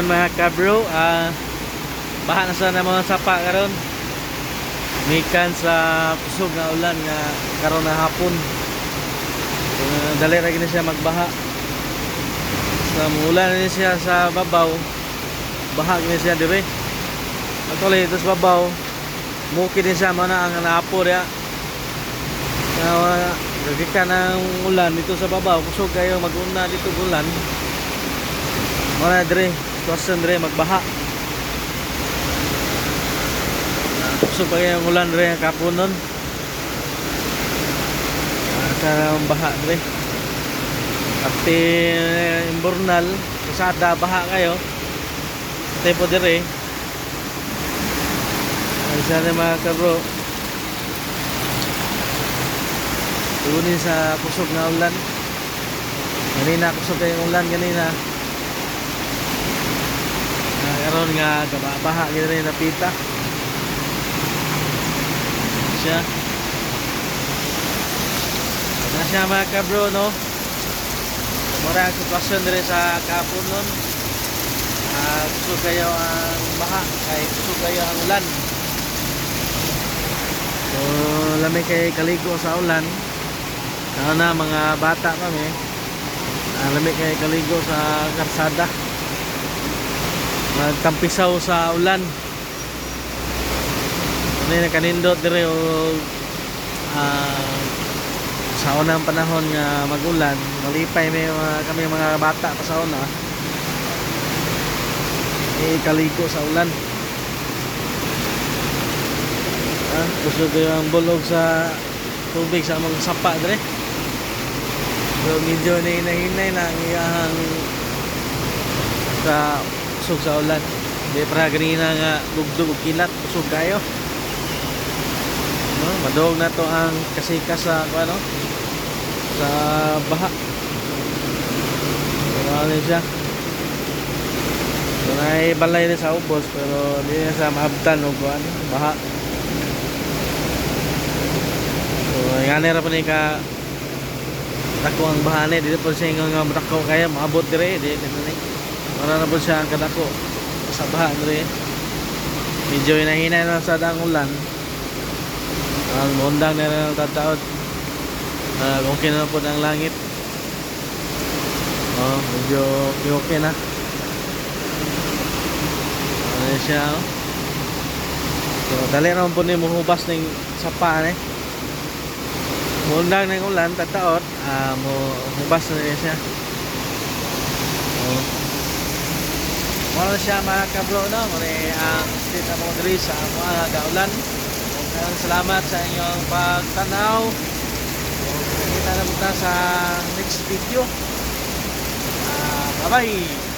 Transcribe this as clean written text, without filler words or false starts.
Hapon, mga kabro, baha na sa mga sapa karon. Mikan sa kusog nga ulan nga karon na hapon. Dali ra gini siya magbaha. Sa muulan ni siya sa babaw, baha gini siya dire. Actually, ito sa babaw, muki din siya mana ang naapo diya. Gikan ng ulan dito sa babaw, kusog kayo mag-una dito ulan. Muna dire, sitwasyon dire magbaha. Kusog pa kayo ang ulan dire ang kapunon. Sa baha dire. Ate Imburnal, kasada baha kayo. Ate po dire. Ay sana, mga kabro. Tunin sa kusog nga ulan. Kanina kusog kayo ulan kanina. Karon nga baha gid rin napita. Siya. Na siya, mga kabro, no. Mura ang sitwasyon dire sa Kapunon. Kusog kayo ang baha kay kusog kayo ang ulan. So lami kay kaligo sa ulan. Sana na mga bata kami. Lami kay kaligo sa karsada. Magtampisaw sa ulan. Ano yung nakanindot dire og sa unang panahon nga magulan, malipay may mga, kami mga bata pa sa una. Eh, kaligo sa ulan. Kusog kayo ang bulog sa tubig sa among sapa dire. So medyo nahinay na ang iyahang sa kusog sa ulan. Di para ganina nga lugdog ug kilat, kusog kayo. No, madog na to ang kasikas sa ano sa baha. So, ano siya? So, naay balay na sa ubos pero di na sa maabtan og ano, baha. So, ngani ra pa ni ka dako ang baha ni, dito po siya nga dako kaya maabot dire di ni. Wala na po siya ang kadako sa baha dire. Medyo hinahina na sa ang ulan. Ang mundang na rin ang tataod. Okay na po ang langit. Oh, medyo okay, okay na. Ano siya, oh. So, dali naman po ni muhubas ng sapa ni. Mundang na yung ulan, tataot, mo hubas na niya siya. Oh. Mao siya, mga kabro, no? Muna ang state mo diri sa mga gaulan. Maraming salamat sa inyong pagtanaw. Kita na punta sa next video. Bye-bye!